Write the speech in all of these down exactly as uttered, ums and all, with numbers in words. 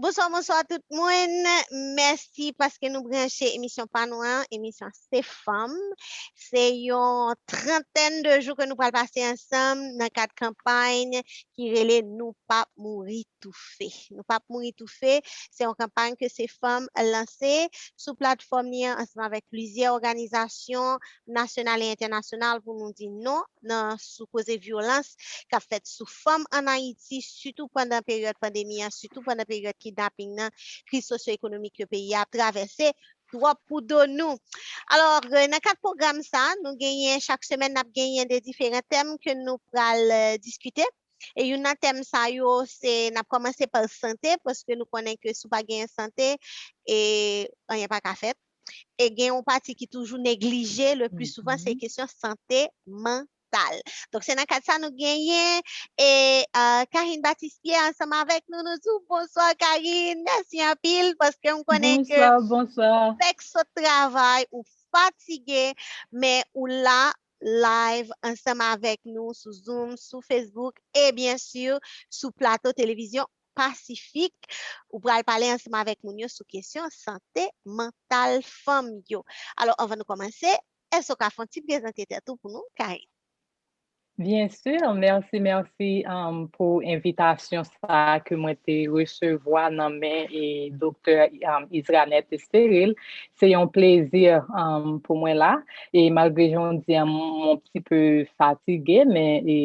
Bonswa, bonswa tout moun. Mèsi paske nou branche emisyon pa nou an. Emisyon Se Fanm. Se yon trantèn de jou ke nou pral pase ansanm nan kad kanpay ki rele Nou p ap mouri toufe. Nou p ap mouri toufe. Se yon kanpay ke Se Fanm lanse sou platfòm li an ansanm avèk plizyè òganizasyon nasyonal e entènasyonal pou nou di non nan sou koze vyolans k ap fèt sou fanm ann Ayiti, sitou pandan peryòd pandemi an, sitou pandan peryòd kidnaping nan, kriz sosyo-ekonomik ke peyi a ap travèse, twòp pou do nou. Alò, nan kad pwogram sa, nou genyen, chak semèn, n ap genyen de diferan tèm ke nou pral diskite. E youn nan tèm sa yo, se n ap kòmanse pa sante, paske nou konnen ke si w pa genyen sante, e anyen pa ka fèt. E gen yon pati ki toujou neglije le pli souvan, se kesyon sante mantal. Donk, se nan kad sa nou genyen e uh, Karine Baptiste Pierre ansanm avèk nou. Nou di w bonswa, Karine. Mèsi anpil paske m konnen ke ou fèk sot travay, ou fatige, men ou la live ansanm avèk nou sou Zoom, sou Facebook e byen si sou plato televizyon Pasifik. Ou pral pale ansanm avèk moun yo sou kesyon sante mantal fanm yo. Alò, anvan nou kòmanse, èske w ka fè yon ti prezante tèt ou pou nou, Karine? Byen si, mèsi, mèsi um, pou envitasyon sa ke mwen te resevwa nan men e doktè um, Isranet Esteril. Se yon plezi um, pou mwen la. E malgre jan w di an, m yon ti pe fatige, men e,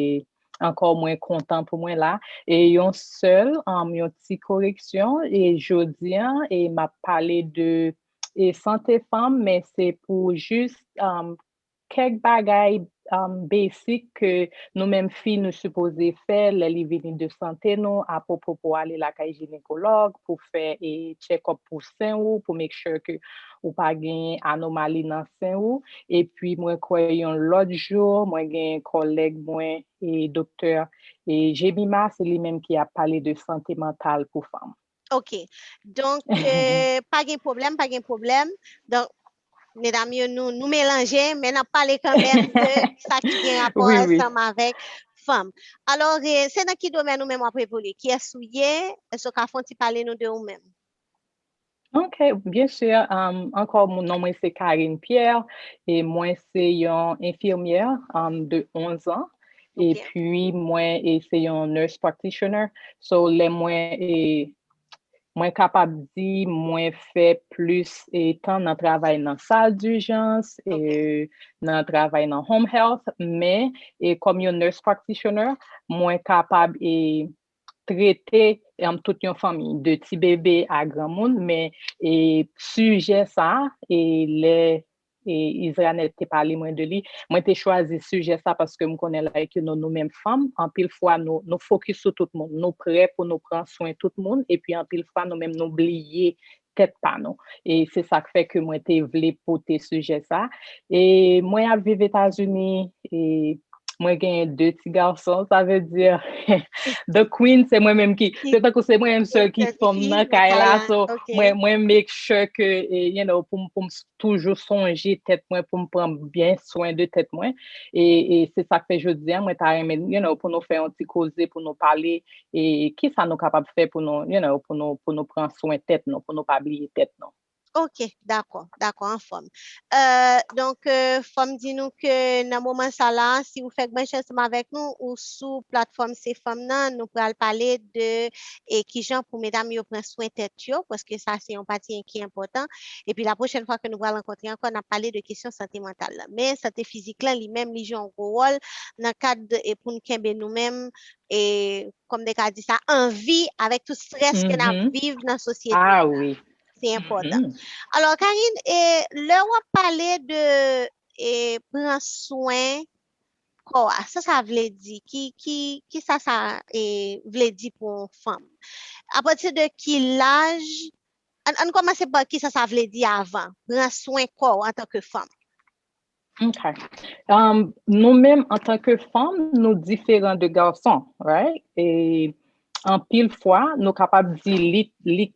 ankò mwen kontan pou mwen la. E yon sèl, um, yon ti koreksyon, e jodi an, e m ap pale de e sante fanm, men se pou jis um, kèk bagay um, basic ke nou menm fi nou sipoze fè lè li vini de sante nou, apwopo pou ale lakay jinekològ, pou fè e check-up pou sen ou, pou make sure ke ou pa genyen anomali nan sen ou. Epi mwen kwè yon lòt jou, mwen gen kòlèg mwen e doktè e Jemima, se li menm ki ap pale de sante mantal pou fanm. Ok. Donk, euh, pa gen pwoblèm, pa gen pwoblèm. Donk, medam yo, nou, nou melanje, men n ap pale kanmenm de sa ki gen rapò ansanm avèk fanm. Alò, eh, se nan ki domèn ou menm w ap evolye? Kiyès ou ye? Èske w ka fè yon ti pale nou de ou menm? Ok, byen si. Um, ankò, non mwen se Karine Pierre e mwen se yon enfimyè um, de onz an. Epi mwen e se yon nurse practitioner. So lè mwen e mwen kapab di mwen fè plis e tan nan travay nan sal dijans, e nan travay nan home health, men e kòm yon nurse practitioner, mwen kapab e trete um, tout yon fanmi, de ti bebe a granmoun, men e sijè sa, e lè e Isranet te pale mwen de li, mwen te chwazi sijè sa paske m konnen like you know, nou menm fanm, anpil fwa nou, nou fokis sou tout moun, nou prè pou nou pran swen tout moun, epi anpil fwa nou menm nou bliye tèt pa nou. E se sa k fè ke mwen te vle pote sijè sa. E mwen ap viv Etazini, e mwen genyen de ti gason, sa vle di the queen se mwen menm ki, se tankou se mwen menm sèl ki fanm nan kay la, so mwen mwen make sure ke e, you know, pou m pou m toujou sonje tèt mwen, pou m pran byen swen de tèt mwen. E, e se sa k fè jodi a mwen ta renmen, you know, pou nou fè yon ti koze, pou nou pale e kisa nou kapab fè pou nou, you know, pou nou pou nou pran swen tèt nou, pou nou pa bliye tèt nou. Ok, dakò, dakò, anfòm. Euh, donk, euh, fò m di nou ke nan moman sa la, si ou fèk branche ansanm avèk nou, ou sou platfòm Se Fanm nan, nou pral pale de e kijan pou medam yo pran swen tèt yo, paske sa se yon pati ki enpòtan. Epi lapwochèn fwa ke nou pral rankontre ankò, n ap pale de kesyon sante mantal la. Men sante fizik lan, li menm, li jwe yon gwo wòl nan kad e pou n kenbe nou menm, e kòm de ka di sa, an vi avèk tout strès ke n ap viv nan sosyete. Ah oui. Se enpòtan. Alò, Karine, e lè w ap pale de e pran swen kò a, sa sa vle di? Ki, ki, ki sa sa e, vle di pou yon fanm? Apati de ki laj? Ann, ann kòmanse pa ki sa sa vle di avan, pran swen kò w antanke fanm. Ok. Um, nou menm antanke fanm, nou diferan de gason, right? E anpil fwa, nou kapab di li, li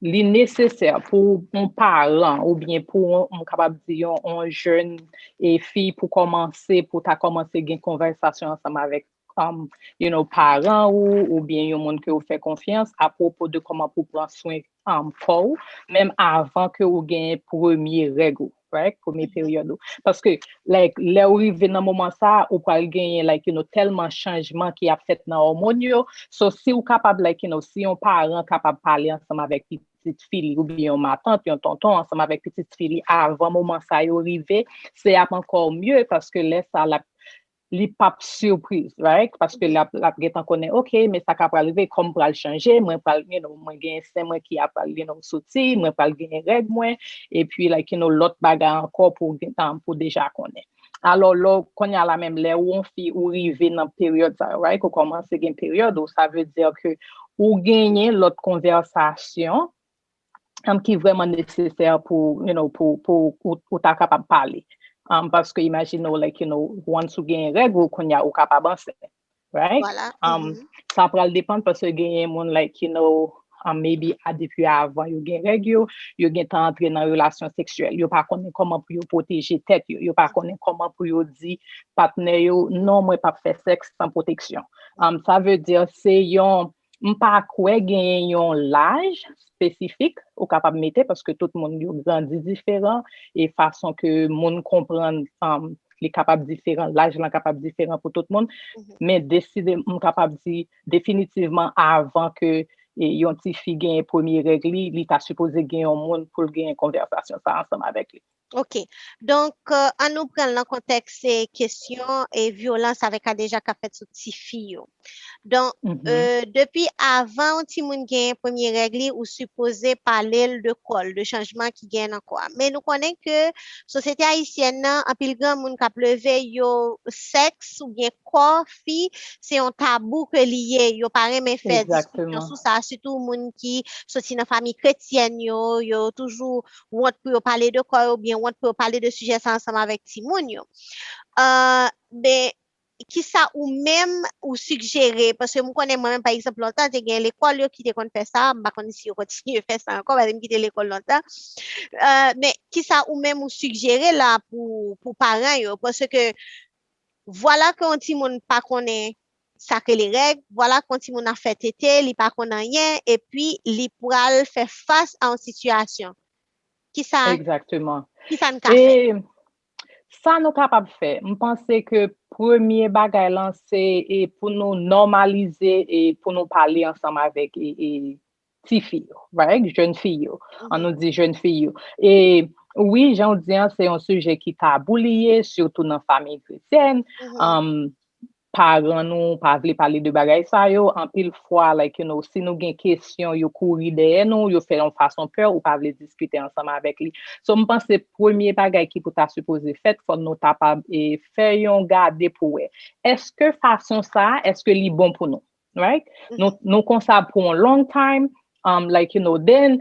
li nesesè pou yon paran oubyen pou yon, m kapab di yon, yon jèn e fi pou kòmanse, pou ta kòmanse gen konvèsasyon ansanm avèk um, you know, paran ou, oubyen yon moun ke ou fè konfyans apwopo de kòman pou pran swen um, kò ou, menm avan ke ou gen premye règ ou, right? Premye peryòd ou. Paske, like, lè ou rive nan moman sa, ou pral genyen, like, you know, tèlman chanjman ki ap fèt nan òmòn yo. So, si ou kapab, like, you know, si yon paran kapab pale ansanm avèk pitit fi li, oubyen yon matant, yon tonton, ansanm avèk pitit fi li, avan moman sa yo rive, se ap ankò mye, paske lè sa, l ap li p ap sipriz, right? Paske l ap, l ap gentan konnen, ok, men sa ka pral rive, kò m pral chanje, mwen pral, you know, mwen gen sen mwen ki ap pral, you know, soti, mwen pral gen règ mwen, epi, like, you know, lòt bagay ankò pou w gentan, pou w deja konnen. Alò, lò, kounye a la menm, lè ou yon fi, ou rive nan peryòd sa yo, right? Ou kòmanse gen peryòd ou, sa vle di ke ou genyen lòt konvèsasyon um, ki vrèman nesesè pou, you know, pou, pou ou, ou ta kapab pale. Um, paske imajine w, like, you know, once ou gen règ ou, kounye a ou kapab ansent, right? Vwala. Um, sa pral depann paske genyen moun, like, you know, um, maybe a depi avan yo gen règ yo, yo gentan antre nan relasyon seksyèl. Yo pa konnen kòman pou yo pwoteje tèt yo. Yo pa konnen kòman pou yo di patnè yo, non, mwen p ap fè sèks san pwoteksyon. Um, sa vle di, se yon, m pa kwè genyen yon laj espesifik ou kapab mete, paske tout moun yo grandi diferan, e fason ke moun konprann, um, li kapab diferan, laj lan kapab diferan pou tout moun, men deside, m kapab di definitivman avan ke e, yon ti fi genyen premye règ li, li ta sipoze gen yon moun pou l genyen konvèsasyon sa ansanm avèk li. Ok. Donk, euh, ann nou pran l nan kontèks se kesyon e vyolans avèk kadejak k ap fèt sou tifi yo. Donk, euh, depi avan yon timoun genyen premye règ li, ou sipoze pale l de kò l, de chanjman ki genyen nan kò a. Men nou konnen ke sosyete ayisyèn nan, anpil granmoun k ap leve, yo sèks oubyen kò fi, se yon tabou ke li ye. Yo pa renmen fè diskisyon sou sa, sitou moun ki soti nan fanmi kretyèn yo, yo toujou wont pou yo pale de kò yo, oubyen wont pou yo pale de sijè sa ansanm avèk timoun yo. Euh, men, kisa ou menm ou sigjere? Paske m konnen mwen menm, pa egzanp, lontan, te gen lekòl yo ki te konn fè sa, m pa konn si yo kontinye fè sa ankò, paske m kite lekòl lontan. Euh, men, kisa ou menm ou sigjere la pou, pou paran yo? Paske, vwala ke yon timoun pa konnen sa k rele règ, vwala ke yon timoun ap fè tete, li pa konn anyen, epi li pral fè fas a yon sitiyasyon. Kisa, Egzakteman. Kisa n ka fè? E sa nou kapab fè, m panse ke premye bagay lan, se e, pou nou nòmalize e pou nou pale ansanm avèk e, e, tifi yo, right? Jèn fi yo. An nou di jèn fi yo. E wi, jan w di an, se yon sijè ki tabou li ye, sitou nan fanmi kretyèn. Um, paran nou pa vle pale de bagay sa yo, anpil fwa, like, you know, si nou gen kesyon, yo kouri dèyè nou, yo fè yon fason pè, ou pa vle diskite ansanm avèk li. So, m panse premye bagay ki pou ta sipoze fèt, fò nou ta pa e, fè yon gade pou wè. Èske fason sa, èske li bon pou nou? Right? Nou, nou konsa pou yon long time, um, like, you know, then,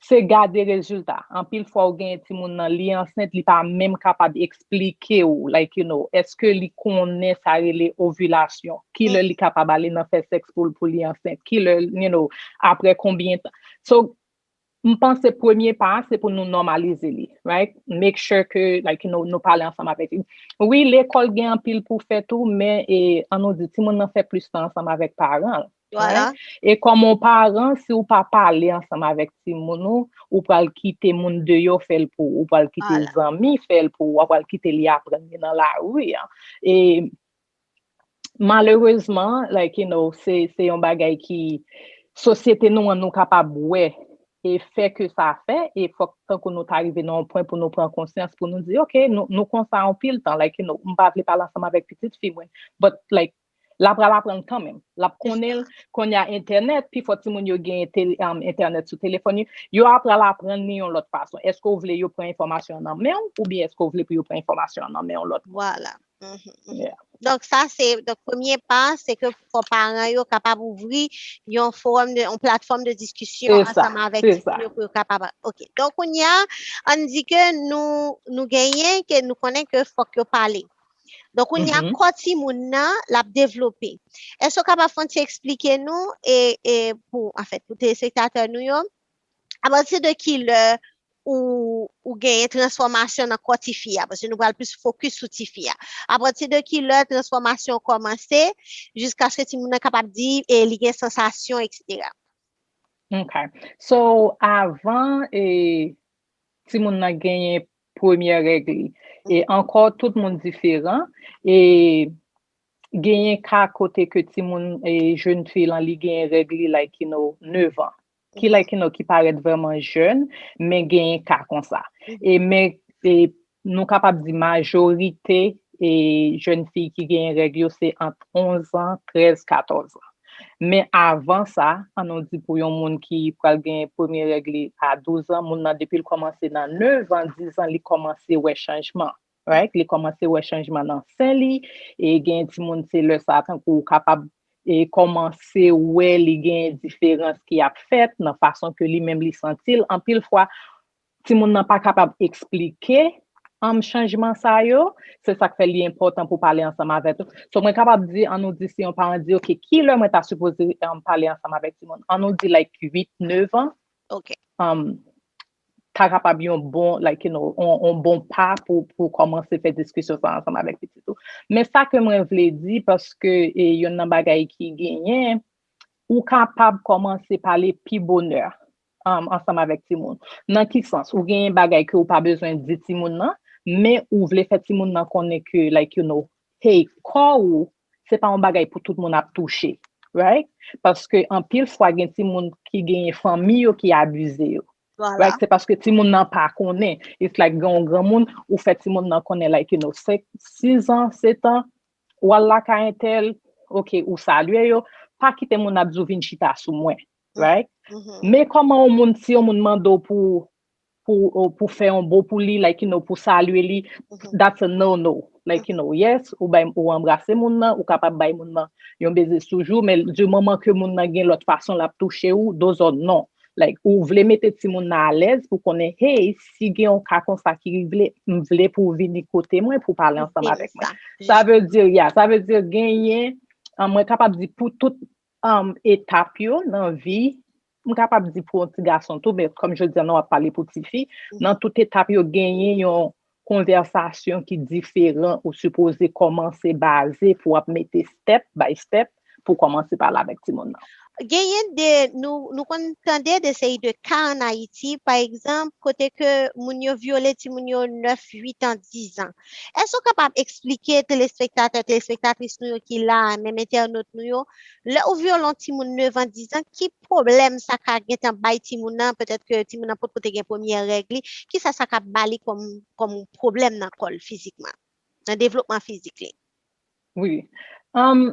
se gade rezilta. Anpil fwa ou gen timoun nan li ansent, li pa menm kapab eksplike ou, like, you know, èske li konnen sa rele ovilasyon, kilè li kapab ale nan fè sèks pou, pou li ansent, kilè, you know, apre konbyen tan. So, m panse premye pa a, se pou nou nòmalize li, right? Make sure ke, like, you know, nou pale ansanm avèk li. Wi, lekòl gen anpil pou fè tou, men e, an nou di, timoun nan fè plis tan ansanm avèk paran l. Right? E kòm yon paran, si w pa pale ansanm avèk timoun ou, ou pral kite moun deyò fè l pou ou, ou pral kite zanmi fè l pou ou, ou pral kite li aprann li nan lari an. E malerezman, like, you know, se, se yon bagay ki sosyete nou an nou kapab wè e fè ke sa fè, e fòk tankou nou ta rive nan yon pwen pou nou pran konsyans, pou nou di, ok, nou, nou konsa anpil tan, like, you know, m pa vle pale ansanm avèk pitit fi mwen, but, like, l ap pral aprann kanmenm. L ap konnen l, kounye a entènèt, pifò timoun yo gen tele, um, entènèt sou telefòn yo, yo ap pral aprann li yon lòt fason. Èske w vle yo pran enfòmasyon an nan men w, oubyen èske w vle pou yo pran enfòmasyon an nan men yon lòt moun? Vwala. Mhm, mhm. Donk, sa se, donk, premye pa, se ke fò paran yo kapab ouvri yon forum de, yon platfòm de diskisyon ansanm avèk timoun yo pou yo kapab. Ok. Donk, kounye a, ann di ke nou, nou genyen, ke nou konnen ke fòk yo pale. Donk, kounye a, kò timoun nan, l ap devlope. Èske w kapab fè yon ti eksplike nou, e, e pou, anfèt, pou telespektatè nou yo, apati de ki lè ou, ou genyen transfòmasyon nan kò tifi a, paske nou pral plis fokis sou tifi a. Apati de ki lè transfòmasyon kòmanse, jiskaske timoun nan kapab di e li gen sansasyon, etsetera. Ok. So, avan e, timoun nan genyen premyè règ li. E ankò, tout moun diferan. E genyen ka kote ke timoun, e, jèn fi lan, li genyen règ li, like, you know, nèf an. Ki, like, you know, ki parèt vrèman jèn, men genyen ka konsa. E men, e, nou kapab di majorite e jèn fi ki genyen règ yo se ant onz an, trèz, katòz an. Men avan sa, an nou di pou yon moun ki pral gen premye règ li a douz an, moun nan depi l kòmanse nan nèf an, diz an, li kòmanse wè chanjman. Right? Li kòmanse wè chanjman nan sen li, e gen timoun se lè sa tankou ou kapab e kòmanse wè li gen diferans ki ap fèt nan fason ke li menm li santi l. Anpil fwa, timoun nan pa kapab eksplike um, chanjman sa yo, se sa k fè li enpòtan pou pale ansanm avèk yo. So, mwen kapab di, an nou di, si yon paran di, ok, ki lè mwen ta sipoze um, pale ansanm avèk timoun? An nou di, like, uit, nèf an. Ok. Um, ta kapab yon bon, like, you know, on, on bon pa pou, pou kòmanse fè diskisyon sa ansanm avèk pitit ou. Men sa ke mwen vle di, paske e, yon nan bagay ki genyen, ou kapab kòmanse pale pi bonè um, ansanm avèk timoun. Nan ki sans? Ou genyen bagay ke ou pa bezwen di timoun nan, men ou vle fè timoun nan konnen ke, like, you know, hey, kò ou, se pa yon bagay pou tout moun ap touche, right? Paske anpil fwa gen timoun ki genyen fanmi yo ki abize yo. Right? Se paske timoun nan pa konnen. It's like gen yon granmoun, ou fè timoun nan konnen, like, you know, sis an, sèt an, w al lakay entèl, ok, ou salye yo, pa kite moun ap di w vin chita sou mwen, right? Men kòman yon moun, si yon moun mande w pou, pou, pou fè yon bo pou li, like, you know, pou salye li, that's a no-no. Like, you know, yes, ou bay, ou anbrase moun nan, ou kapab bay moun nan yon beze sou jou, men di moman ke moun nan gen lòt fason l ap touche w, those are no. Like, ou vle mete timoun nan alèz pou konnen, hey, si gen yon ka konsa ki rive, m vle pou w vini kote mwen pou pale ansanm avèk mwen. Sa vle di, yeah, sa vle di genyen, um, mwen kapab di pou tout um, etap yo nan vi, m kapab di pou yon ti gason tou, men kòm je di, nou ap pale pou tifi, nan tout etap yo genyen yon konvèsasyon ki diferan ou sipoze kòmanse baze pou w ap mete step by step pou kòmanse pale avèk timoun nan. Genyen de, nou, nou konn tande de seri de ka ann Ayiti, pa egzanp, kote ke moun yo vyole timoun yo nèf, uit an, diz an. Èske w kapab eksplike telespektatè, telespektatris nou yo ki la, menm entènot nou yo, lè ou vyole yon timoun nèf an, diz an, ki pwoblèm sa ka gentan bay timoun nan, petèt ke timoun nan potko te gen premyè règ li, kisa sa ka ba li kòm, kòm pwoblèm nan kò l fizikman, nan devlopman fizik li? Wi. Um,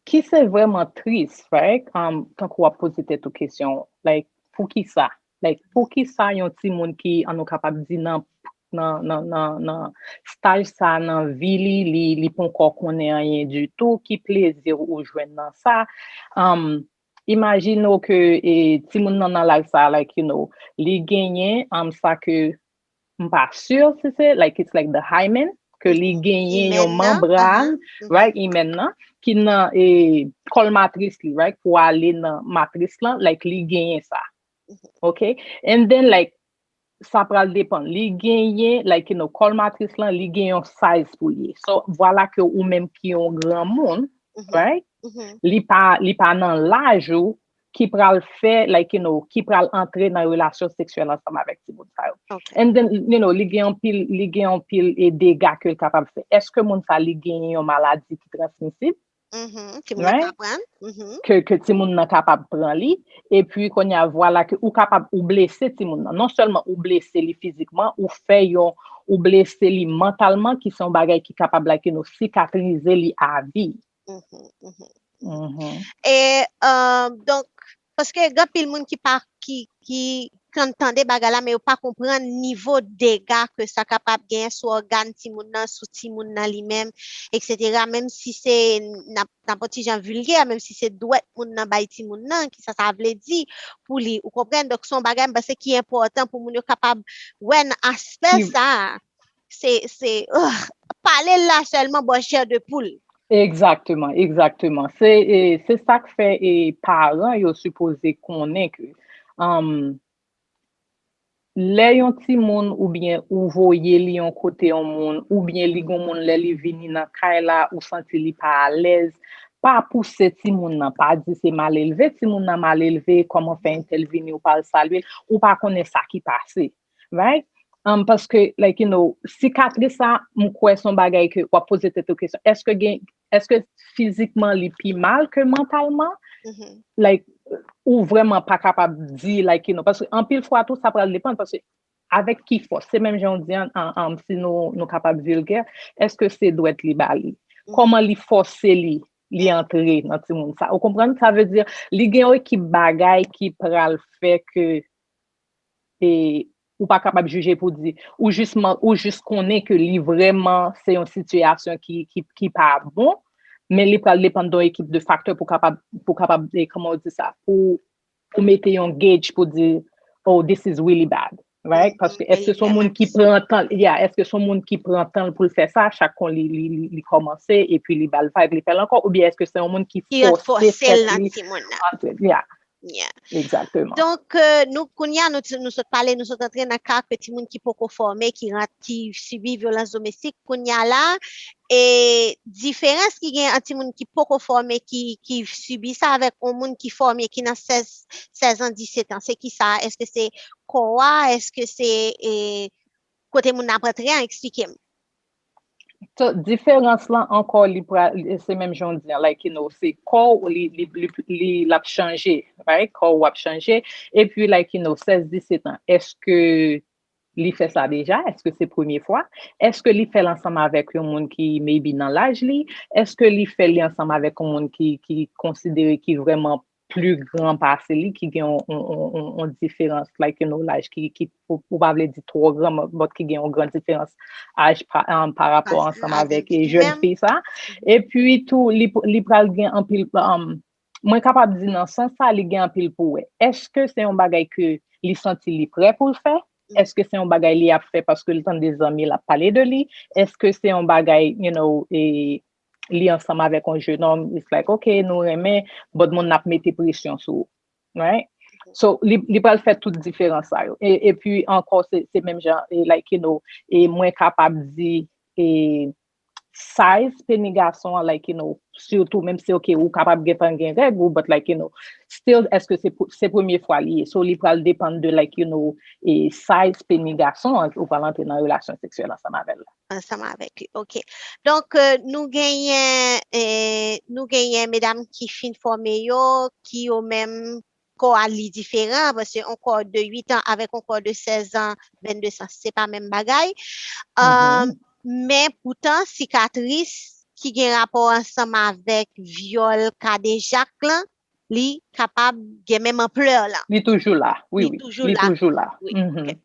ki se vrèman tris, right? Um, tankou w ap poze tèt ou kesyon, like, poukisa? Like, poukisa yon timoun ki, an nou kapab di, nan, nan, nan, nan, nan staj sa nan vi li, li, li ponkò konnen anyen ditou, ki plezi ou jwenn nan sa? Um, imajine w ke e, timoun nan nan laj sa, like, you know, li genyen um, sa ke m pa si si se, like, it's like the hymen, ke li genyen yon manbran, right, hymen nan, ki nan e, kòl matris li, right, pou ale nan matris lan, like, li genyen sa. Ok? And then, like, sa pral depann. Li genyen, like, you know, kòl matris lan, li gen yon size pou li. So, vwala ke ou menm ki yon granmoun, right? Li pa, li pa nan laj ou, ki pral fè, like, you know, ki pral antre nan relasyon seksyèl ansanm avèk timoun sa yo. And then, you know, li gen anpil, li gen anpil e dega ke l kapab fè. Èske moun sa li genyen yon maladi ki transmisib? Mhm, timoun nan ka pran. Mhm. Ke, ke timoun nan kapab pran li. Epi, kounye a, vwala ke ou kapab ou blese timoun nan. Non sèlman ou blese li fizikman, ou fè yon, ou blese li mantalman, ki se yon bagay ki kapab, like, you know, sikatrize li a vi. Mhm, mhm. E, euh, donk, paske gen anpil moun ki pa, ki, ki, kan tande bagay la, men yo pa konprann nivo dega ke sa kapab genyen sou ògàn timoun nan, sou timoun nan li menm, etsetera. Menm si se, n ap, n ap yon ti jan vilgè, menm si se dwèt moun nan bay timoun nan, kisa sa vle di pou li, ou konprann? Donk, se yon bagay, m panse, ki enpòtan pou moun yo kapab wè nan aspè sa. Se, se, ugh, pale l la sèlman bò chè de poul. Egzakteman, egzakteman. Se, e, se sa k fè e, paran yo sipoze konnen ke, um, Lè yon timoun oubyen ou voye li yon kote yon moun, oubyen li gon moun lè li vini nan kay la, ou santi li pa alèz, pa pouse timoun nan, pa di se malelve, timoun nan malelve, kòman fè entèl vini ou pa al salye l, ou pa konnen sa ki pase, right? Um, paske, like, you know, sikatris sa, m kwè se yon bagay ke w ap poze tèt ou kesyon, èske gen, èske fizikman li pi mal ke mantalman? Like, ou vrèman pa kapab di, like, you know, paske anpil fwa tou, sa pral depann, paske avèk ki fòs, se menm jan w di an, an, an, si nou, nou kapab vilgè, èske se dwèt li ba li? Kòman li fòse li, li antre nan timoun sa? Ou konprann? Sa vle di, li gen yon ekip bagay ki pral fè ke e ou pa kapab jije pou di, ou jis, ou jis konnen ke li vrèman se yon sitiyasyon ki, ki, ki pa bon, men li pral depann de yon ekip de faktè pou kapab, pou kapab, e, kòman w di sa, pou, pou mete yon gauge pou di, oh, this is really bad, right? Paske èske se yon moun ki pran tan, yeah, èske se yon moun ki pran tan pou l fè sa, chak kon li, li, li, li kòmanse, epi li ba l vibe, li fè l ankò, oubyen èske se yon moun ki fòse tèt li antre, yeah. Yeah. Exactement. Donk, euh, nou, kounye a, nou, nou sot pale, nou sot antre nan ka ke timoun ki poko fòme, ki, ki sibi vyolans domestik, kounye a la, e diferans ki gen ant timoun ki poko fòme, ki, ki sibi sa, avèk yon moun ki fòme, ki nan sèz, sèz an, disèt an, se ki sa? Èske se kò a? Èske se, e, kote moun nan ap antre an? Eksplike m. So, diferans lan ankò, li pral, se menm jan w di an, like, you know, se kò w, li, li, li, li, l ap chanje, right? Kò w ap chanje. Epi, like, you know, sèz disèt an, èske li fè sa deja? Èske se premye fwa? Èske li fè l ansanm avèk yon moun ki maybe nan laj li? Èske li fè li ansanm avèk yon moun ki, ki konsidere ki vrèman pli gran pase li, ki gen yon, yon, yon, yon, yon diferans, like, you know, laj ki, ki, ou, ou pa vle di twò gran, but ki gen yon gran diferans aj pa, um, pa rapò ansanm avèk, e, jèn fi sa. Epi tou, li, li pral gen anpil, um, mwen kapab di nan sans sa, li gen anpil pou wè. Èske se yon bagay ke li santi li prè pou l fè? Èske se yon bagay li ap fè paske l tande zanmi l ap pale de li? Èske se yon bagay, you know, e, li ansanm avèk yon jenòm, it's like, ok, nou renmen, but moun ap mete presyon sou ou, right? So, li, li pral fè tout diferans sa yo. E, epi ankò, se, se menm jan, e, like, you know, e mwen kapab di, e, size peni gason an, like, you know, sitou, menm si, ok, ou kapab gentan gen règ ou, but, like, you know, still, èske se, se premye fwa li ye? So, li pral depann de, like, you know, e size peni gason an, ou pral antre nan relasyon seksyèl ansanm avè l la. Ansanm avèk li, ok. Donk, euh, nou genyen, euh, nou genyen medam ki fin fòme yo, ki yo menm kò a li diferan, paske yon kò de uit an avèk yon kò de sèz an, vennde an, se pa menm bagay. Euh, men poutan, sikatris ki gen rapò ansanm avèk vyòl kadejak lan, li kapab gen menm anplè lan. Li toujou la, wi, wi. Li toujou la. Wi, ok.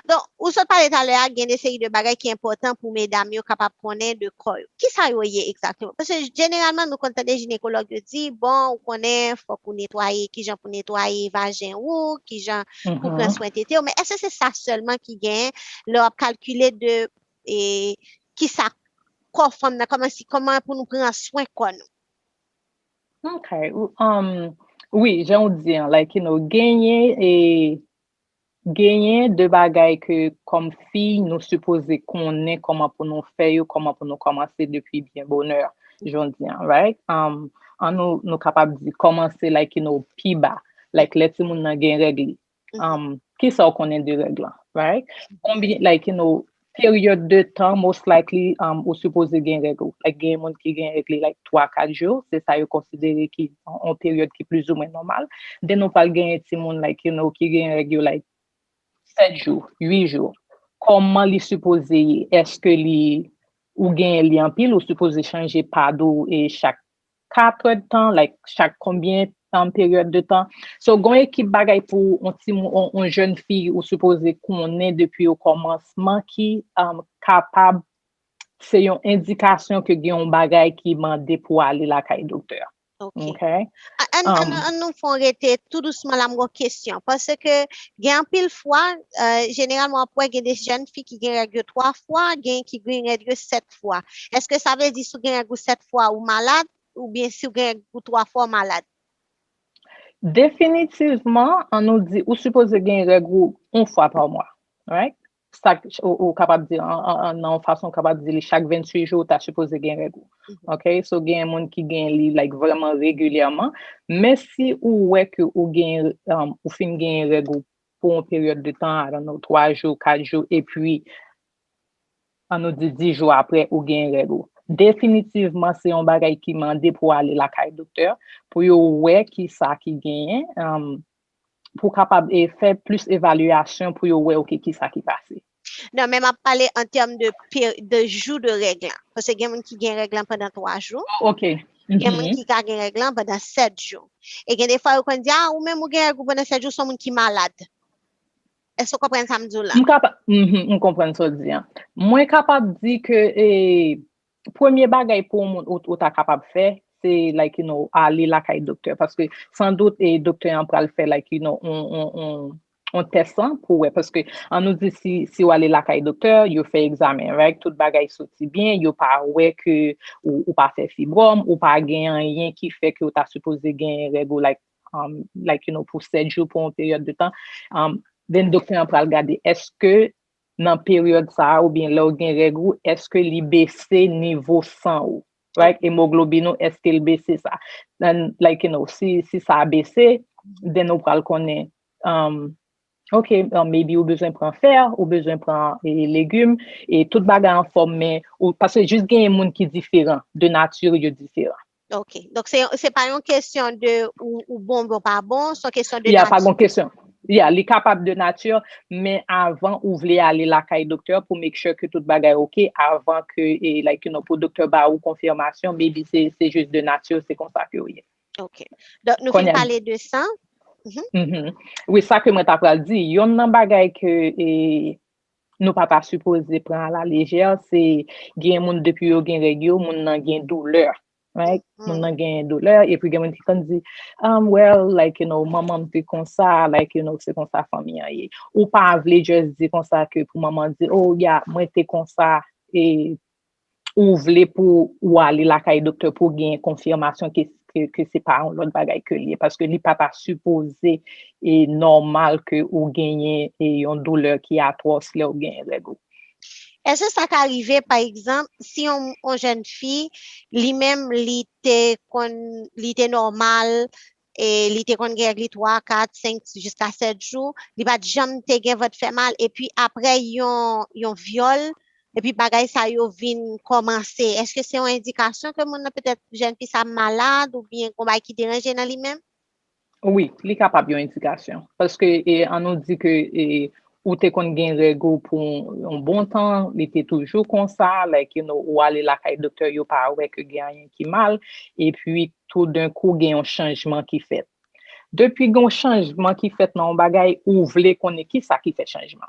Donk, ou sot pale talè a, gen de seri de bagay ki enpòtan pou medam yo kapab konnen de kò yo. Ki sa yo ye egzakteman? Paske jeneralman, nou konn tande jinekològ yo di, bon, ou konnen, fòk ou netwaye, kijan pou netwaye vajen ou, kijan pou pran swen tete w. Men èske se sa sèlman ki gen lè w ap kalkile de, e, ki sa kò fanm nan, kòman si, kòman pou nou pran swen kò nou? Ok. Um, wi, jan w di an, like, you know, genyen, e, genyen de bagay ke kòm fi, nou sipoze konnen kòman pou nou fè yo, kòman pou nou kòmanse depi byen bonè, jan w di an, right? Um, an nou, nou kapab di kòmanse, like, you know, pi ba. Like, lè timoun nan gen règ li. Um, ki sa w konnen de règ lan, right? Konbyen, like, you know, peryòd de tan, most likely, um, ou sipoze gen règ ou. Like, gen moun ki gen règ li, like, twa, kat jou, se sa yo konsidere ki yon, yon peryòd ki plizoumwen nòmal. Then ou pral genyen timoun, like, you know, ki gen règ yo, like, sèt jou, uit jou. Kòman li sipoze ye? Èske li, ou genyen li anpil, ou sipoze chanje pad ou e chak kat èdtan, like, chak konbyen, um, peryòd de tan. So, gon ekip bagay pou yon timoun, yon, yon jèn fi, ou sipoze konnen depi o kòmansman ki, um, kapab, se yon endikasyon ke gen yon bagay ki mande pou ale lakay doktè. Ok. Ok? A-, Ann, ann, Um, ann nou fè yon rete tou dousman la, m gon kesyon. Paske gen anpil fwa, euh, jeneralman, w ap wè gen de jèn fi ki gen règ yo twa fwa, gen ki gen règ yo sèt fwa. Èske sa vle di si w gen règ ou sèt fwa, ou malad? Oubyen si w gen règ ou twa fwa, w malad? Definitivman, an nou di, ou sipoze gen règ ou yon fwa pa mwa. right? Sa k- ou, ou kapab di an- an- an- nan yon fason ou kapab di li chak venntuit jou ou ta sipoze gen règ ou. Ok, so gen moun ki gen li like vrèman regilyèman, men si ou wè ke ou gen um, ou fin gen règ ou pou yon peryòd de tan, I don't know, twa jou, kat jou, epi an nou di dis jou apre ou gen règ ou. Definitivman se yon bagay ki mande pou ale lakay doktè pou yo wè ki sa ki genyen, um, pou kapab e fè plis evalyasyon pou yo wè ok ki sa ki pase. Non, men m ap pale an tèm de, de jou de règ lan. Paske gen moun ki gen règ lan pandan twa jou. Ok. Gen moun ki ka gen règ lan pandan sèt jou. E gen defwa yo konn di, ah, ou menm ou gen règ ou pandan sèt jou, se yon moun ki malad. Èske w konprann sa m di w la? M kapab, m konprann sa w di an. Mwen kapab di ke e, premye bagay pou yon moun ou, ou ta kapab fè, se like, you know, ale lakay doktè. Paske san dout e doktè an pral fè like, you know, on, on, on, on tès an pou wè. Paske an nou di si, si w ale lakay doktè, yo fè egzamen, right? Tout bagay soti byen, yo pa wè ke ou, ou pa fè fibwòm, ou pa gen anyen ki fè ke ou ta sipoze gen règ ou like, um, like, you know, pou sèt jou pou yon peryòd de tan. Um, then doktè an pral gade èske nan peryòd sa a oubyen lè w gen règ ou, èske li bese nivo san ou? Right? Emoglobin ou, èske l bese sa? Then, like, you know, si, si sa bese, then ou pral konnen, um, ok, um, maybe ou bezwen pran fè, ou bezwen pran e, legim, e tout bagay anfòm, men ou, paske jis genyen moun ki diferan, de nati yo diferan. Ok. Donk, se, se pa yon kesyon de ou, ou bon, bon, pa bon, se yon kesyon de nati. Ya, pa yon kesyon. Ya, li kapab de nati, men avan ou vle ale lakay doktè pou make sure ke tout bagay ok, avan ke, e, like, you know, pou doktè ba ou konfimasyon, maybe se, se jis de nati, se konsa ke ou ye. Ok. Donk, nou fin pale de sa. Mm -hmm. Wi, sa ke mwen ta pral di, yon nan bagay ke e, nou pa ta sipoze pran a la lejè, se gen moun depi yo gen règ yo, moun nan gen doulè. Right? Moun nan gen doulè, epi gen moun ki konn di, um, well, like, you know, manman m te konsa, like, you know, se konsa fanmi an ye. Ou pa vle just di konsa ke pou manman di, oh, ya, mwen te konsa, e ou vle pou ou ale lakay doktè pou gen konfimasyon ke, ke, ke se pa yon lòt bagay ke li ye. Paske li pa ta sipoze e nòmal ke ou genyen e yon doulè ki atwòs lè ou genyen règ ou. Èske sa ka rive, pa egzanp, si yon, yon jèn fi, li menm, li te konn, li te nòmal, e li te konn gen règ li twa, kat, senk, jiska sèt jou, li pa t janm te gen vant fè mal, epi apre yon, yon vyòl, epi bagay sa yo vin kòmanse, èske se yon endikasyon ke moun nan petèt jèn fi sa malad oubyen gon bagay ki deranje nan li menm? Wi, li kapab yon endikasyon. Paske e, an nou di ke e, ou te konn gen règ ou pou yon bon tan, li te toujou konsa, like, you know, ou ale lakay doktè, yo pa wè ke gen anyen ki mal, epi toudenkou gen yon chanjman ki fèt. Depi gen yon chanjman ki fèt nan yon bagay, ou vle konnen ki sa ki fè chanjman.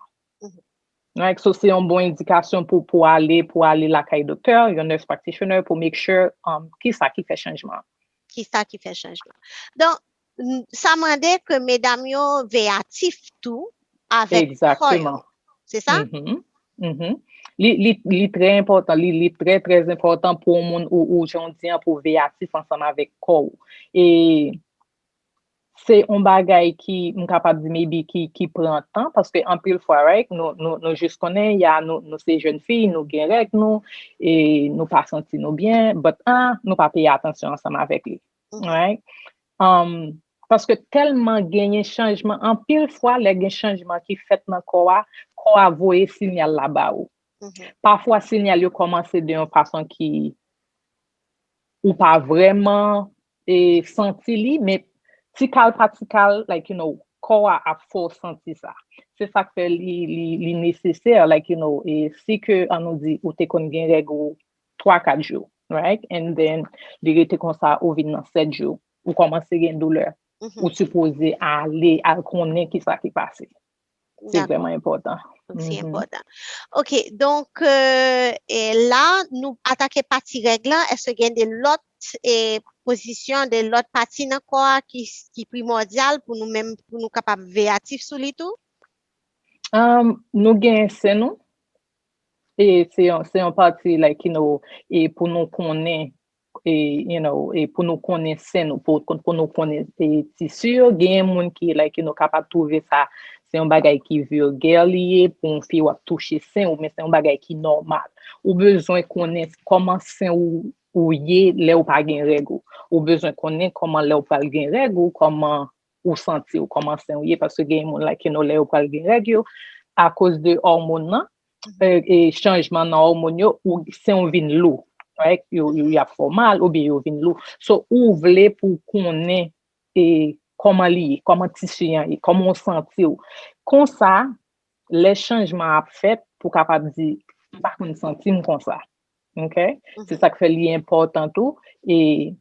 Right? So, se yon bon endikasyon pou, pou ale, pou ale lakay doktè, yon nurse practitioner, pou make sure um, ki sa ki fè chanjman. Ki sa ki fè chanjman. Donk, sa mande ke medam yo veyatif tou avèk kò yo. Se sa? Mm -hmm. Mm -hmm. Li, li, li trè enpòtan, li, li trè, trè enpòtan pou yon moun ou, ou jan di an pou veyatif ansanm avèk kò ou. E se yon bagay ki, m kapab di maybe ki, ki pran tan, paske anpil fwa, right, nou, nou, nou jis konnen, ya, nou, nou se jèn fi, nou gen règ nou, e nou pa santi nou byen, but ah, nou pa peye atansyon ansanm avèk li. Right? Um, paske tèlman genyen chanjman, anpil fwa lè gen chanjman ki fèt nan kò a, kò a voye sinyal la ba ou. Pafwa sinyal yo kòmanse de yon fason ki ou pa vrèman e, santi li, men ti kal pa ti kal, like, you know, kò a ap fè w santi sa. Se sa k fè li, li, li nesesè, like, you know, e si ke, an nou di, ou te konn gen règ ou twa, kat jou, right? And then, li rete konsa, ou vin nan sèt jou, ou kòmanse gen doulè. Ou sipoze ale, al konnen ki sa ki pase. Se vrèman enpòtan. Se enpòtan. Ok, donk, euh, e la, nou atake pati règ lan. Èske gen de lòt e, pozisyon, de lòt pati nan kò a ki, ki primòdyal pou nou menm, pou nou kapab veyatif sou li tou? Um, nou gen sen nou. E se yon, se yon pati, like, you know, e pou nou konnen, e, you know, e pou nou konnen sen nou, pou, pou nou konnen e, tisi yo, gen moun ki, like, you know, kapab twouve sa, Se yon bagay ki vilgè li ye pou yon fi w ap touche sen ou, men se yon bagay ki nòmal. Ou bezwen konnen kòman sen ou, ou ye lè ou pa gen règ ou. Ou bezwen konnen kòman lè ou pral gen règ ou, kòman ou santi w, kòman sen ou ye, paske gen moun like, you know, lè yo pral gen règ yo, akoz de òmòn nan, e, e chanjman nan òmòn yo, ou, sen ou vin lou, right? Yo, yo, y ap fè w mal, oubyen yo vin lou. So, ou vle pou w konnen e kòman li ye, kòman tisi an ye, kòman w santi w. Konsa, lè chanjman ap fèt, pou w kapab di, m pa konn santi m konsa. Ok? Se sa k fè li enpòtan tou, e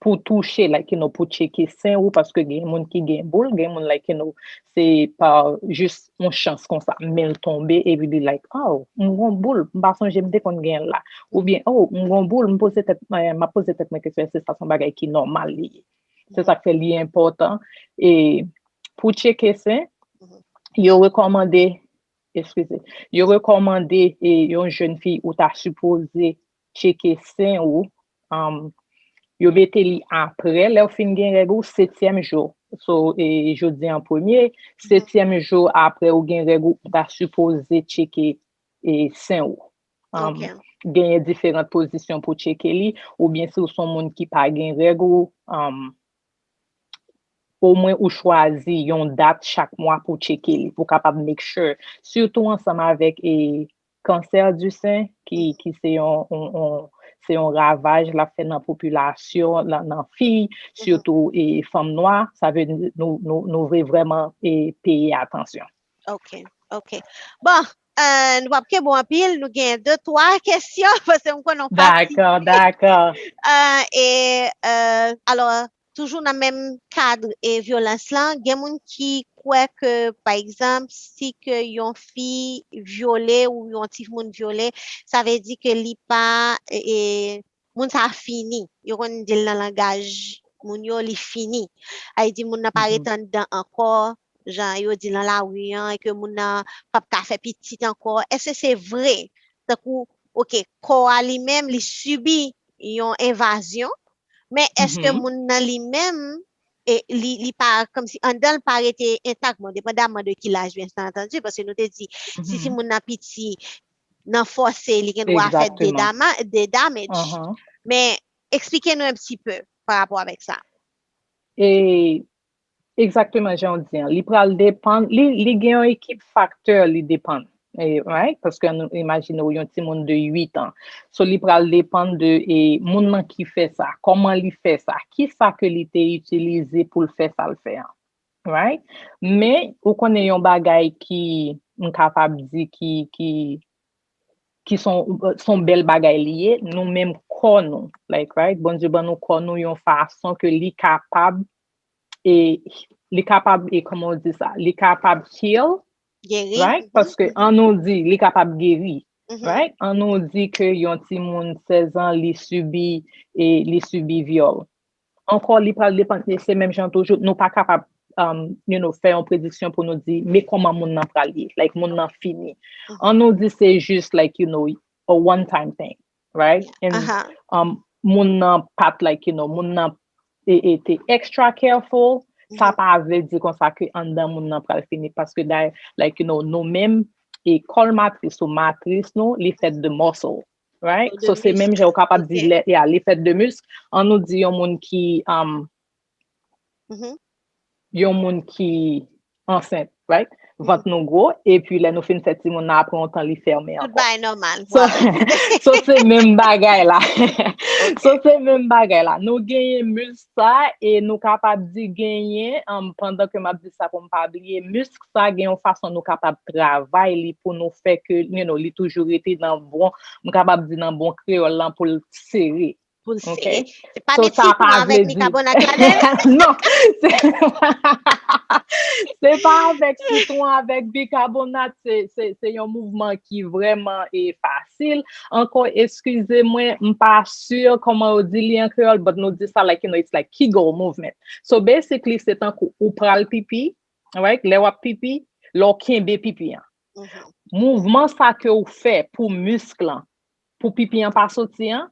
pou touche, like, you know, pou tcheke sen ou, paske gen moun ki gen boul, gen moun, like, you know, se pa jis yon chans konsa, men l tonbe, epi li, like, oh, m gon boul, m pa sonje m te konn gen l la. Oubyen, oh, m gon boul, m poze tèt, eh, m ap poze tèt mwen kesyon, èske sa se yon bagay ki nòmal li ye? Se sa k fè li enpòtan. E pou tcheke sen, yo rekòmande, eskize, yo rekòmande e yon jèn fi ou ta sipoze tcheke sen ou, um, yo mete li apre lè w fin gen règ ou, setyèm jou. So, e, jodi an premye, setyèm jou apre ou gen règ ou, ou ta sipoze tcheke e, sen ou. Um, genyen diferan pozisyon pou tcheke li, oubyen si w se yon moun ki pa gen règ ou, um, omwen ou chwazi yon dat chak mwa pou tcheke li, pou kapab make sure. Sitou ansanm avèk e, kansè di sen, ki, ki se yon, yon, yon, se yon ravaj l ap fè nan popilasyon, nan, nan fi, sitou e, fanm nwa, sa vle di nou, nou, nou vle vrèman e, peye atansyon. Ok, ok. Bon, euh, nou p ap kenbe w anpil, nou gen de, twa kesyon, paske m konnen w fatige. Dakò, dakò. Euh, e, euh, alò, toujou nan menm kad e vyolans lan, gen moun ki kwè ke, pa egzanp, si ke yon fi vyole ou yon timoun vyole, sa vle di ke li pa, e, e, moun sa fini. Yo konn di l nan langaj moun yo, li fini. Sa vle di moun nan pa ret anndan ankò, jan yo di nan lari an, e ke moun nan p ap ka fè pitit ankò. Èske se vre? Tankou, ok, kò a li menm, li sibi yon envazyon, men èske moun nan li menm, e, li, li pa, kòmsi anndan l pa rete entak, bon, depandaman de ki laj, byen antandi, paske nou te di, si timoun nan piti, nan fòse, li gen dwa fè de dama-, de damage. Men, eksplike nou un petit peu pa rapò avèk sa. E, egzakteman jan w di an, li pral depann, li, li gen yon ekip faktè li depann. E, right? Paske nou imajine w yon timoun de uit an. So, li pral depann de e, moun nan ki fè sa, kòman li fè sa, ki sa ke li te itilize pou l fè sa l fè an. Right? Men, ou konnen yon bagay ki, m kapab di ki, ki, ki son, son bèl bagay li ye, nou menm kò nou. Like, right? Bondye ban nou kò nou yon fason ke li kapab, e, li kapab, e, kòman w di sa? Li kapab heal, Geri. Right? Paske an nou di, li kapab geri. Right? An nou di ke yon timoun sèz an, li sibi, e, li sibi vyòl. Ankò, li pral depann, e se menm jan toujou, nou pa kapab, um, you know, fè yon prediksyon pou nou di, men kòman moun nan pral ye, like, moun nan fini. An nou di se jis, like, you know, a one time thing, right? And, um, moun nan pa t, like, you know, moun nan e, e te extra careful, sa pa vle di konsa ke anndan moun nan pral fini, paske dayè, like, you know, nou menm, e kòl matris ou matris nou, li fèt de muscle, right? So, se menm jan ou kapab di, yeah, li fèt de misk. An nou di yon moun ki, um, yon moun ki ansent, right? Vant nou gwo, epi lè nou fin fè timoun nan, apre yon tan, li fèmen ankò. Tout bagay nòmal. So, so se menm bagay la. So, se menm bagay la. Nou genyen misk sa, e nou kapab di genyen, um, pandan ke m ap di sa pou m pa bliye, misk sa gen yon fason nou kapab travay li pou nou fè ke, you know, li toujou rete nan bon, m kapab di nan bon kreyòl lan pou l sere. Pou l sere. Se pa met sitwon avèk bikabonat ladan l? Non. Se pa avèk sitwon, avèk bikabonat, se, se, se yon mouvman ki vrèman e fasil. Ankò, eskize mwen, m pa si kòman yo di li an kreyòl, but nou di sa like, you know, it's like Kegel movement. So basically, se tankou ou pral pipi, right? Lè w ap pipi, lè w kenbe pipi an. Mouvman sa ke w fè pou misk lan, pou pipi an pa soti an,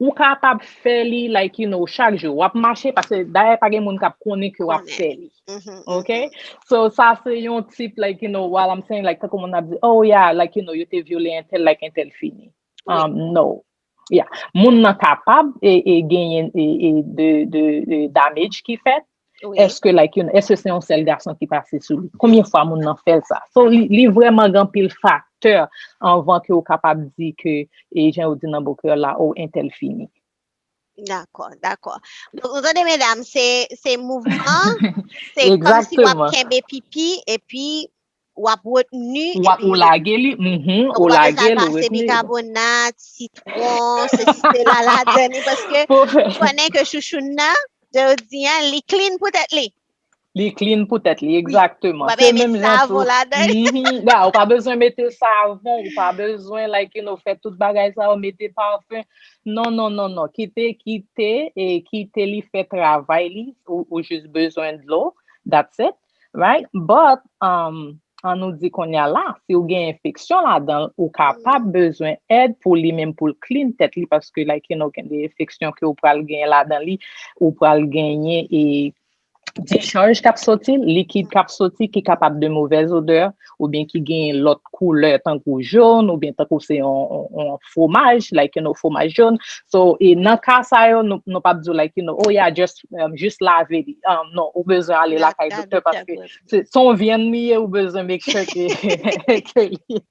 ou kapab fè li, like, you know, chak jou. W ap mache, paske dayè pa gen moun k ap konnen ke w ap fè li. Ok? So, sa se yon tip, like, you know, while I'm saying, like, tankou moun ap di, oh yeah, like, you know, yo te vyole entèl, like, entèl fini. Um, no. Yeah. Moun nan kapab e, e genyen e, e de, de, de damage ki fèt. Èske, like, you know, èske se yon sèl gason ki pase sou li? Konbyen fwa moun nan fè l sa? So, li, li vrèman gen anpil faktè anvan ke ou kapab di ke, e jan yo di nan bon kreyòl la, oh, entèl fini. Dakò, dakò. Donk, nou tande, medam, se, se mouvman, se kòmsi w ap kenbe pipi, epi w ap retni, w ap, ou lage li, mhm, ou lage l, ou retni. Bikabonat, sitwon, sesi sela ladan li, paske ou konnen ke chouchoun nan, jodi a, li clean pou tèt li. Li clean pou tèt li, egzakteman. Se menm jan tou. Mhm, ou pa bezwen mete savon, ou pa bezwen, like, you know, fè tout bagay sa yo, mete pafen. Non, non, non, non. Kite, kite, e kite li fè travay li, ou, ou jis bezwen dlo, that's it, right? But, um, an nou di kounye a la, si ou gen enfeksyon ladan l, ou kapab bezwen èd pou li menm pou l clean tèt li, paske, like, you know, gen de enfeksyon ke ou pral genyen ladan li, ou pral genyen e dichaj k ap soti, likid k ap soti, ki kapab de movèz odè, oubyen ki gen lòt koulè, tankou jòn, oubyen tankou se yon, yon, yon fwomaj, like, you know, fwomaj jòn. So, e nan ka sa yo, nou, nou p ap di w, like, you know, oh yeah, just, um, jis lave li. Um, non, ou bezwen ale lakay doktè, paske se, se yon vyann li ye, ou bezwen make sure ke, ke li,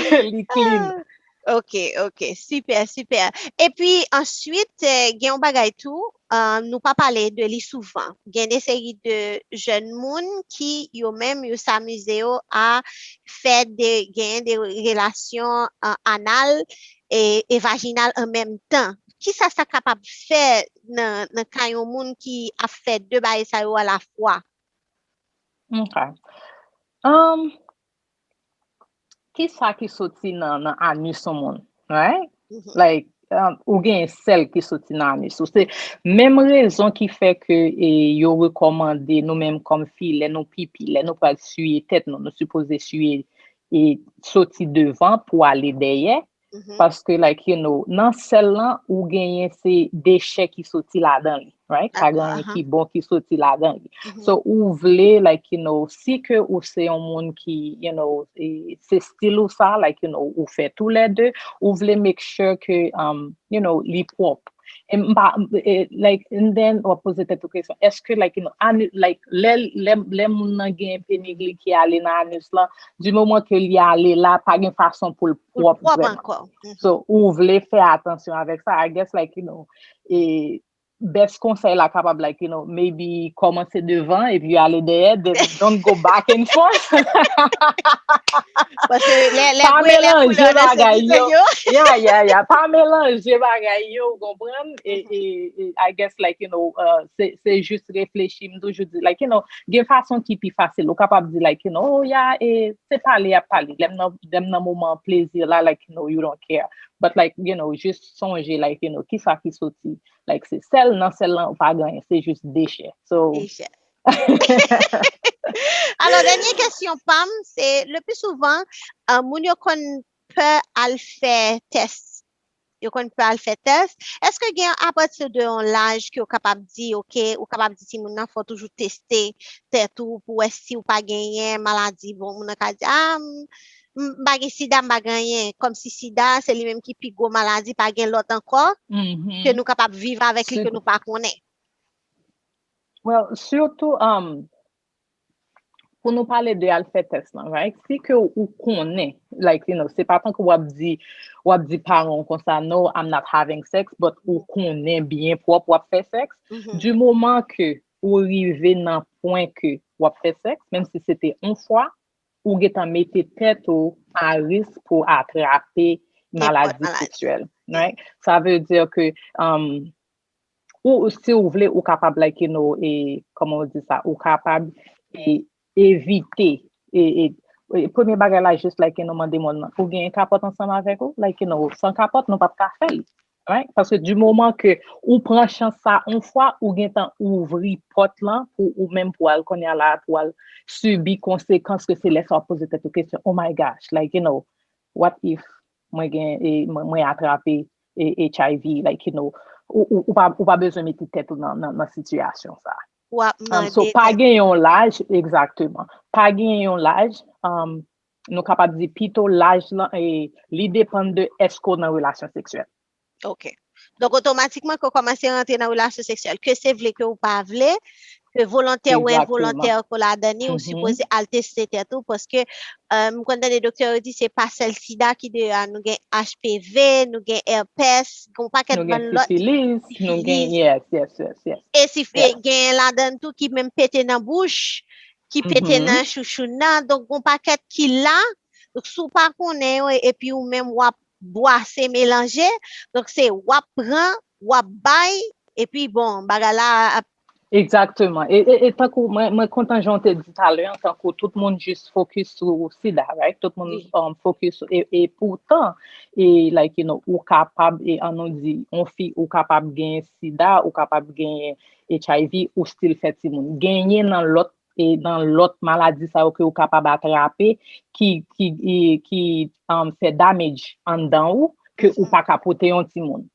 ke li clean. Ok, ok, super, super. Epi answit, eh, gen yon bagay tou, eh, nou pa pale de li souvan. Gen de seri de jèn moun ki yo menm yo s'amize yo a fè de, gen de relasyon, eh, anal e, e vajinal an menm tan. Kisa sa kapab fè nan, nan ka yon moun ki ap fè de bagay sa yo alafwa? Ok. Um, kisa ki soti nan, nan anus yon moun, right? Like, um, ou gen sèl ki soti nan anus ou. Se menm rezon ki fè ke, e, yo rekòmande nou menm kòm fi, lè nou pipi, lè nou pral siye tèt nou, nou sipoze siye e soti devan pou ale dèyè. Paske, like, you know, nan sèl lan, ou genyen se dechè ki soti ladan li, right? Pa gen anyen ki bon ki soti ladan li. So, ou vle, like, you know, si ke ou se yon moun ki, you know, e, se stil ou sa, like, you know, ou fè toulède, ou vle make sure ke, um, you know, li pwòp. E m pa, e, like, and then, w ap poze tèt ou kesyon, èske, like, you know, anu-, like, lè, lè, lè moun nan gen penigli ki ale nan anus lan, di moman ke li ale la, pa gen fason pou l pwòp vrèman. So, ou vle fè atansyon avèk sa, I guess, like, you know, e best konsèy la kapab, like, you know, maybe kòmanse devan epi ale dèyè, then don't go back and forth. Paske lè, lè pa melanje bagay yo. Yeah, yeah, yeah. Pa melanje bagay yo, ou konprann? E, e, e, I guess, like, you know, uh, se, se jis reflechi, m toujou di, like, you know, gen fason ki pi fasil. Ou kapab di, like, you know, oh, yeah, e se pale y ap pale. Lè m nan, lè m nan moman plezi la, like, you know, you don't care. But, like, you know, jis sonje, like, you know, kisa ki soti. Like, se sèl, nan sèl lan, ou pa gen anyen, se jis dechè. So, Alò, dènye kesyon pa m, se, le pli souvan, eh, moun yo konn pè al fè tès. Yo konn pè al fè tès. Èske gen apati de yon laj ke w kapab di, ok, ou kapab di timoun nan fò w toujou teste tèt ou pou wè si w pa genyen maladi? Bon, moun nan ka di, ah, m, m pa gen sida, m pa gen anyen. Kòmsi sida, se li menm ki pi gwo maladi, pa gen lòt ankò ke nou kapab viv avèk li, ke nou pa konnen. Well, sitou, um, pou nou pale de al fè tès lan, right? Si ke ou konnen, like, you know, se pa tankou w ap di, w ap di paran w konsa, no, I'm not having sex, but ou konnen byen pwòp w ap fè sèks. Du moman ke ou rive nan pwen ke w ap fè sèks, menm si se te yon fwa, ou gentan mete tèt ou a risk pou atrape maladi seksyèl, right? Sa vle di ke, um, ou, si w vle, ou kapab, like, you know, e, kòman w di sa, ou kapab, e, evite, e, e, e, premye bagay la, jis, like, you know, mande moun nan, ou gen kapòt ansanm avèk ou? Like, you know, san kapòt, nou p ap ka fè li, right? Paske di moman ke ou pran chans sa yon fwa, ou gentan ouvri pòt lan pou ou menm pou al kounye a la, pou al sibi konsekans ke se lè sa w ap poze tèt ou kesyon, oh my gosh, like, you know, what if mwen gen, e, mwen, mwen atrape e, H I V, like, you know, ou, ou, ou pa, ou pa bezwen mete tèt ou nan, nan, nan sitiyasyon sa. W ap Um, so, mande pa tèt gen yon laj, egzakteman. Pa gen yon laj, um, nou kapab di pito laj lan, e, li depann de èske w nan relasyon seksyèl. Ok. Donk, otomatikman, ke w kòmanse rantre nan relasyon seksyèl. Ke se vle, ke w pa vle, ke volontè ou Egzakteman. envolontè, ke w ladan li, ou Mhm. sipoze al teste tèt ou, paske, euh, m konn tande doktè yo di, se pa sèl sida ki deyò a, nou gen H P V, nou gen herpès, gen yon pakèt Nou bann gen lòt, sifilis, nou gen, sifilis. Yes, yes, yes, yes. E si Yes. gen ladan tou ki menm pete nan bouch, ki pete Mhm. nan chouchoun nan, donk gen yon pakèt ki la, donk si w pa konnen yo, epi ou menm w ap bwase melanje, donk se w ap pran, w ap bay, epi bon, bagay la ap Egzakteman. E, e, e tankou mwen, mwen kontan jan w te di talè an, tankou tout moun jis focus sou sida, right? Tout moun Wi. um, focus sou, e, e poutan, e like, you know, ou kapab, e an nou di, yon fi, ou kapab gen sida, ou kapab gen H I V, ou still fè timoun. Genyen nan lòt, e nan lòt maladi sa yo ke ou kapab atrape, ki, ki, e, ki um, fè damage anndan ou, ke ou Mhm. pa ka pote yon timoun.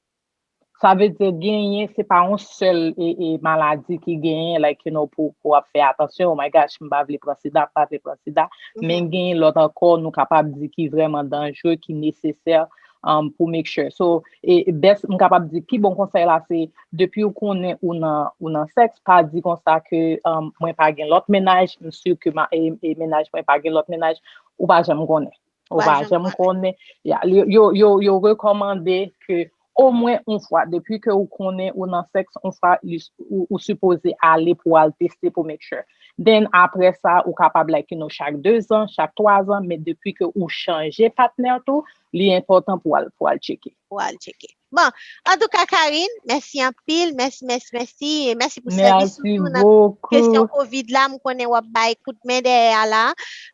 Sa vle di genyen, se pa yon sèl e, e, maladi ki genyen, like, you know, pou, pou ap fè atansyon, oh my gosh, m pa vle pran sida, m pa vle pran sida. Men Mhm. genyen lòt ankò, nou kapab di ki vrèman danjere, ki nesesè um, pou make sure. So, e, best, m kapab di, pi bon konsèy la, se depi ou konnen ou nan, ou nan sèks, pa di konsa ke um, mwen pa gen lòt mennaj, m si ke ma, e, e mennaj mwen pa gen lòt mennaj, ou pa janm konnen. Ou Pa pa janm janm konnen. Konnen. Ya, yo, yo, yo, yo rekòmande ke omwen yon fwa, depi ke ou konnen ou nan sèks, yon fwa, li, ou, ou sipoze ale pou al teste pou make sure. Then, apre sa, ou kapab, like, you know, chak de zan, chak twa zan, men depi ke ou chanje patnè tou, li enpòtan pou al, pou al tcheke. Pou al tcheke. Bon, antouka, Karine, mèsi anpil, mèsi, mèsi, mèsi, e mèsi pou sèvis ou Mèsi tou nan bokou. Kesyon kovid la, m konnen w ap bay kout men dèyè a la.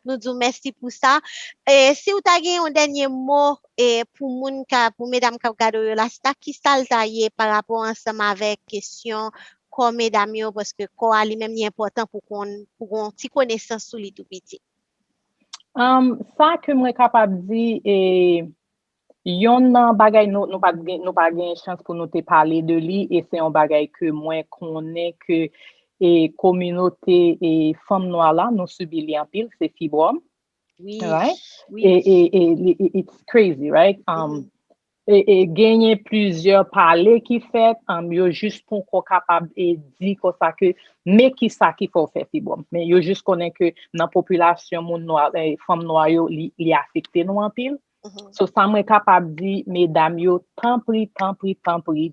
Nou di w mèsi pou sa. E si w ta gen yon dènye mo e pou moun ka, pou medam k ap gade w yo la, se ta ki sa l ta ye pa rapò ansanm avèk kesyon kò medam yo, paske kò a li menm li enpòtan pou konn, pou gon ti konesans sou li tou piti. Um, sa ke mwen kapab di, e, yonn nan bagay nou, nou pa t gen, nou pa gen chans pou nou te pale de li, e se yon bagay ke mwen konnen ke, e, kominote, e, fanm nwa la, nou sibi li anpil, se fibwòm, Wi, right? wi. E, e, e, li- e- it's crazy, right? Um, Mhm. e, e genyen plizyè pale ki fèt, um, yo jis poko kapab e di konsa ke, men ki sa ki fè w fè fibwòm. Men yo jis konnen ke nan popilasyon moun nwa, e, fanm nwa yo, li, li afekte nou anpil. Mhm. So, sa mwen kapab di, medam yo, tanpri, tanpri, tanpri,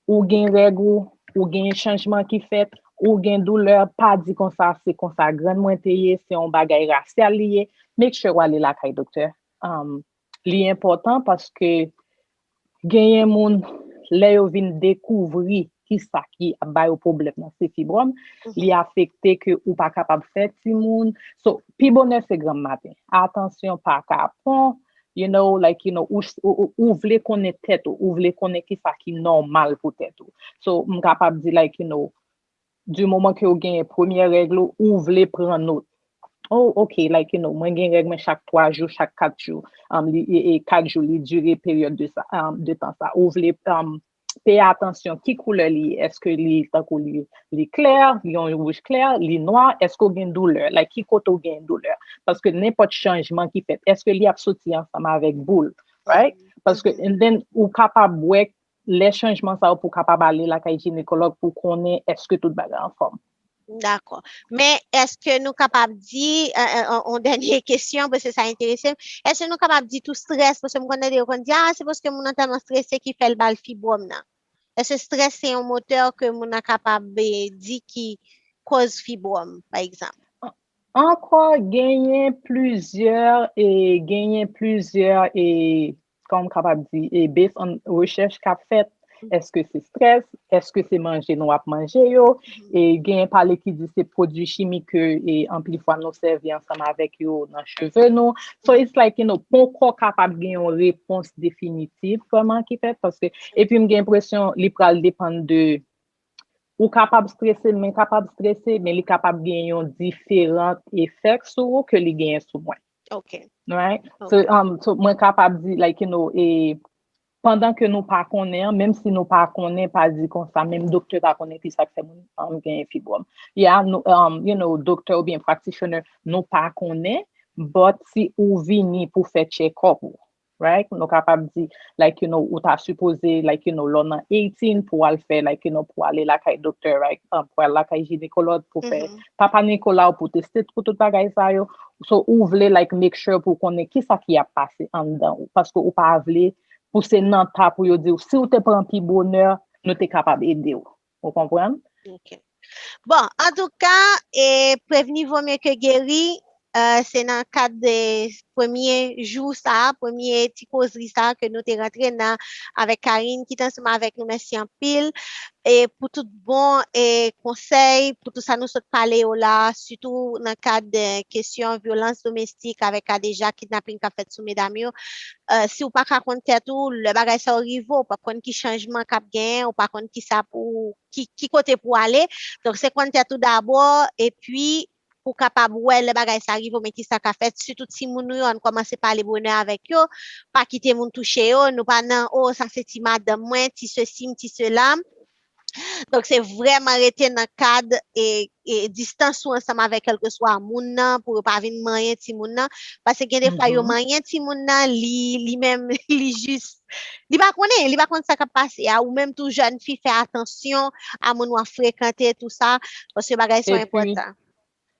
ou gen règ ou, ou gen chanjman ki fèt, ou gen doulè, pa di konsa, se konsa grann mwen te ye, se yon bagay rasyal li ye. Make sure w ale lakay doktè. Um, li enpòtan paske genyen moun, lè yo vin dekouvri ki sa ki ap ba yo pwoblèm nan, se fibwòm, Mhm. li afekte ke ou pa kapab fè timoun. So, pi bonè se granm maten. Atansyon pa kapon, you know, like, you know, ou, ou, ou, ou vle konnen tèt ou, ou vle konnen ki sa ki nòmal pou tèt ou. So, m kapab di, like, you know, du moman ke ou genyen premyè règ ou, ou vle pran nòt. Oh, ok, like, you know, mwen gen règ mwen chak twa jou, chak kat jou. Um, li, e, e kat jou, li dire peryòd de sa, um, de tan sa. Ou vle, um, peye atansyon, ki koulè li ye? Èske li, tankou li, li klè, li yon wouj klè, li nwa? Èske ou gen doulè? Like, ki kote ou gen doulè? Paske nenpòt chanjman ki fèt, èske li ap soti ansanm avèk boul? Right? Paske, Mhm. and then, ou kapab wè lè chanjman sa yo pou kapab ale lakay jinekològ pou konnen èske tout bagay anfòm. Dakò. Men èske nou kapab di, euh, euh, on, on dènye kesyon, paske sa enterese m, èske nou kapab di tou strès, paske m konn tande yo konn di, ah, se paske moun nan tèlman strese ki fè l ba l fibwòm nan. Èske strès se yon motè ke moun nan kapab eh, di ki koz fibwòm, pa egzanp? Ankò, genyen plizyè, e genyen plizyè, e kòman m kapab di, e based on rechèch k ap fèt, èske se strès, èske se manje nou ap manje yo, e genyen pale ki di se pwodui chimik ke e anpil fwa nou sèvi ansanm avèk yo nan cheve nou. So it's like, you know, poko kapab gen yon repons definitif vrèman ki fèt, paske, epi m gen enpresyon li pral depann de, ou kapab strese, men kapab strese, men li kapab gen yon diferan efè sou ou ke li genyen sou mwen. Ok. Right? Ok. So, um, so mwen kapab di, like, you know, e, pandan ke nou pa konnen an, menm si nou pa konnen, pa di konsa, menm doktè pa konnen ki sa k fè moun um, genyen fibwòm. Ya, nou, um, you know, doktè oubyen practitioner, nou pa konnen, but si ou vini pou fè check-up ou, right? Nou kapab di, like, you know, ou ta sipoze, like, you know, lè w nan eighteen pou al fè, like, you know, pou ale lakay doktè, right? Um, pou al lakay jinekològ, pou fè papa Nicolas, pou teste pou tout bagay sa yo. So, ou vle, like, make sure pou konnen ki sa ki ap pase anndan ou. Paske ou pa vle pou se nan ta pou yo di w, si w te pran pi bonè, nou te kapab ede w. Ou konprann? Ok. Bon, antouka, e prevni vo mye ke geri, uh, se nan kad de premye jou sa, premye ti kozri sa ke nou te rantre nan avèk Karine ki te ansanm avèk nou. Mèsi anpil e pou tout bon e konsèy, pou tout sa nou sot pale yo la, sitou nan kad de kesyon vyolans domestik avèk Kadeja, kidnaping k ap fèt sou medam yo. Uh, si w pa ka konn tèt ou, lè bagay sa yo rive w, w p ap konn ki chanjman k ap genyen, w pa konn ki sa pou ki, ki kote pou ale. Donk, se konn tèt ou dabò, epi pou kapab wè lè bagay sa rive w, men ki sa ka fèt, sitou timoun nou yo, ann kòmanse pale bonè avèk yo, pa kite moun touche yo, nou pa nan, o, sa se ti madanm mwen, ti sesi m, ti sela m. Donk, se vrèman rete nan kad e, e distans ou ansanm avèk kèlkeswa moun nan, pou yo pa vin manyen timoun nan, paske gen de fwa yo manyen timoun nan, li, li menm, li jis, li pa konnen, li pa konn sa k ap pase a, ou menm tou jèn fi, fè atansyon a moun w ap frekante, tou sa, paske bagay sa yo enpòtan.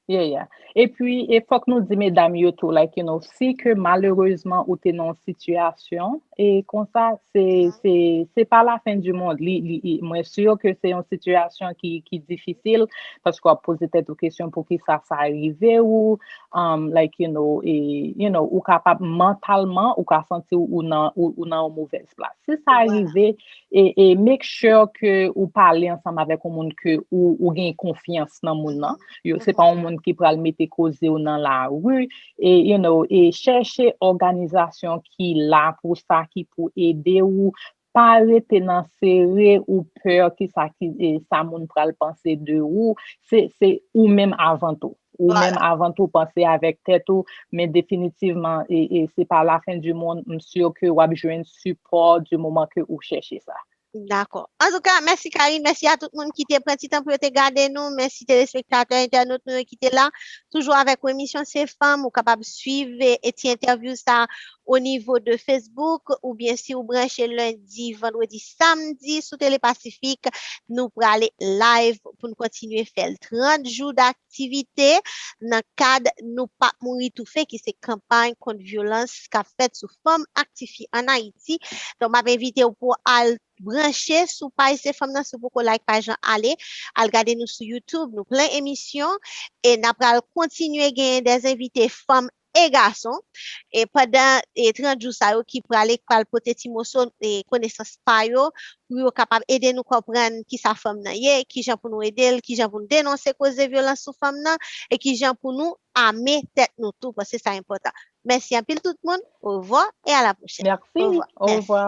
Yeah, yeah. Epi, e fòk nou di medam yo tou, like, you know, si ke malerezman ou te nan yon sitiyasyon, e konsa, se, se, se pa la fen di mond. Li, li, mwen si ke se yon sitiyasyon ki, ki difisil, paske w ap poze tèt ou kesyon pou ki sa sa rive ou, um, like, you know, e, you know, ou kapab mantalman, ou ka santi ou nan, ou, ou nan yon movèz plas. Si sa rive, e, e make sure ke ou pale ansanm avèk yon moun ke ou, ou gen konfyans nan moun nan. Yo, se pa yon moun ki pral mete koze w nan lari, e, you know, e chèche òganizasyon ki la pou sa, ki pou ede ou, pa rete nan sere ou pè ki sa ki, e, sa moun pral panse de ou, se, se ou menm avan tou. Ou menm avan tou panse avèk tèt ou, men definitivman, e, e se pa la fen di mond, m si ke w ap jwenn sipò di moman ke ou chèche sa. Dakò. Antouka, mèsi Karine, mèsi a tout moun ki te pran ti tan pou yo te gade nou, mèsi telespektatè, entènot nou yo ki te la. Toujou avèk ou emisyon Se Fanm, ou kapab swiv e, e ti entèvyou sa o nivo de Facebook, oubyen si ou branche lendi, vandredi, samdi sou Tele Pasifik, nou prale live pou n kontinye fè l. Trant jou dak aktivite nan kad Nou p ap mouri toufe, ki se kanpay kont vyolans k ap fèt sou fanm ak tifi ann Ayiti. Donk, m ap envite w pou al branche sou paj Se Fanm nan, si w poko like paj lan, ale, al gade nou sou YouTube, nou plen emisyon, e n ap pral kontinye genyen dè envite fanm e gason, e pandan e trant jou sa yo ki prale, k pral pote ti moso e konesans pa yo, pou yo kapab ede nou konprann ki sa fanm nan ye, ki jan pou nou ede l, ki jan pou nou denonse koze vyolans sou fanm nan, e ki jan pou nou ame tèt nou tou, paske sa enpòtan. Mèsi anpil tout moun, orevwa e a la pwochèn. Mèsi, orevwa.